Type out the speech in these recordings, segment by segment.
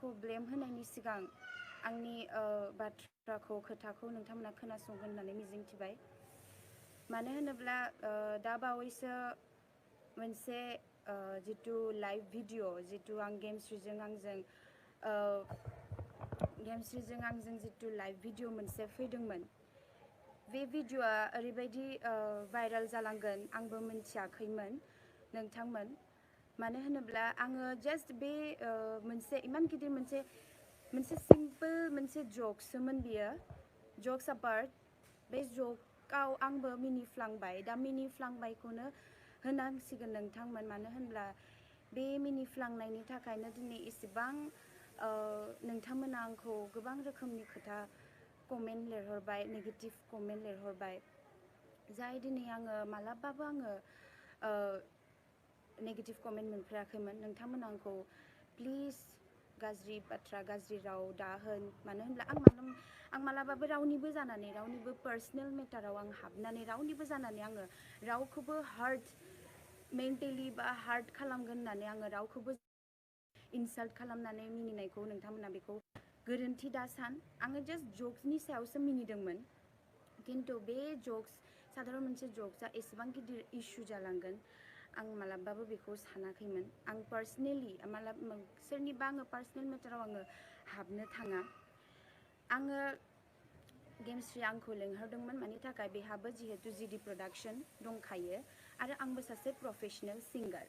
आंखौ ब्लेम होनायनि सिगां आंनि बाथ्राखौ खोथाखौ नोंथांमोना खोनासंगोन होननानै मिजिंथिबाय मानो होनोब्ला दा बावैसो मोनसे जितु लाइभ भिडिअ जितु आं गेमस्रिजों आंजों जितु लाइभ भिडिअ मोनसे फैदोंमोन बे भिडिअआ ओरैबायदि भाइराल जालांगोन आंबो मिन्थियाखैमोन नोंथांमोन मानो होनोब्ला आङो जास्ट बे मोनसे इमान गिदिर मोनसे सिम्पोल मोनसे ज'क्सोमोन बियो ज'क्स आपार्ट बे ज'कआव आंबो मिनिफ्लांबाय दा मिनिफ्लांबायखौनो होनांसिगोन नोंथांमोन मानो होनब्ला बे मिनिफ्लांनायनि थाखायनो दिनै इसेबां नोंथांमोना आंखौ गोबां रोखोमनि खोथा कमेन्ट लिरहरबाय नेगेटिभ कमेन्ट लिरहरबाय जाय दिनै आङो मालाबाबो आङो नेगेटिभ कमेन्ट मोनफेराखैमोन नोंथांमोना आंखौ प्लिज गाज्रि बाथ्रा गाज्रि राव दा होन मानो होनब्ला आं मालाबाबो रावनिबो जानानै रावनिबो पार्सनेल मेटाराव आं हाबनानै रावनिबो जानानै आङो रावखौबो हार्ट मेन्टेलि बा हार्ट खालामगोन होननानै आङो रावखौबो इनसाल्ट खालामनानै मिनिनायखौ नोंथांमोना बेखौ गोरोन्थि दा सान आङो जास्ट ज'क्सनि सायावसो मिनिदोंमोन खिन्थु बे ज'क्स साधारन मोनसे ज'क्सआ एसेबां गिदिर इस्यु जालांगोन आं मालाबाबो बेखौ सानाखैमोन आं पार्सनेलि सोरनिबा आङो पार्सनेल मेटाराव आङो हाबनो थाङा आङो गेमस्रि आंखौ लेंहरदोंमोन मानि थाखाय बेहाबो जिहेतु जिडि प्रडाक्शन दंखायो आरो आंबो सासे प्रफेशनेल सिंगार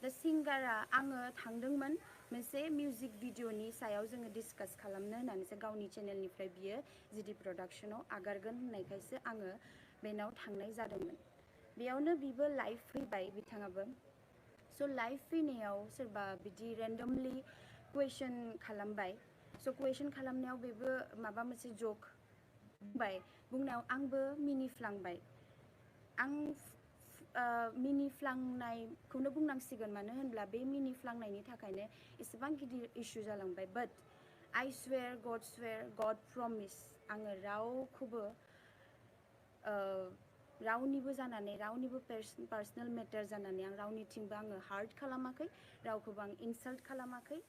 दा सिंगारा आङो थांदोंमोन मोनसे मिउजिक भिडिअनि सायाव जोङो डिसकास खालामनो होननानैसो गावनि चेनेलनिफ्राय बियो जिडि प्रडाक्शनाव आगारगोन होननायखायसो आङो बेनाव थांनाय जादोंमोन बेयावनो बिबो लाइभ फैबाय बिथाङाबो स' लाइभ फैनायाव सोरबा बिदि रेन्डमलि कुवेसन खालामबाय स' कुवेसन खालामनायाव बेबो माबा मोनसे ज'क बुंनायाव आंबो मिनिफ्लांबाय आं मिनिफ्लांनायखौनो बुंनांसिगोन मानो होनब्ला बे मिनिफ्लांनायनि थाखायनो एसेबां गिदिर इस्यु जालांबाय बाट आइ स्वेर गड प्रमिस आङो रावखौबो रावनिबो जानानै रावनिबो पार्सनेल मेटार जानानै आं रावनिथिंबो आङो हार्ट खालामाखै रावखौबो आं इनसाल्ट खालामाखै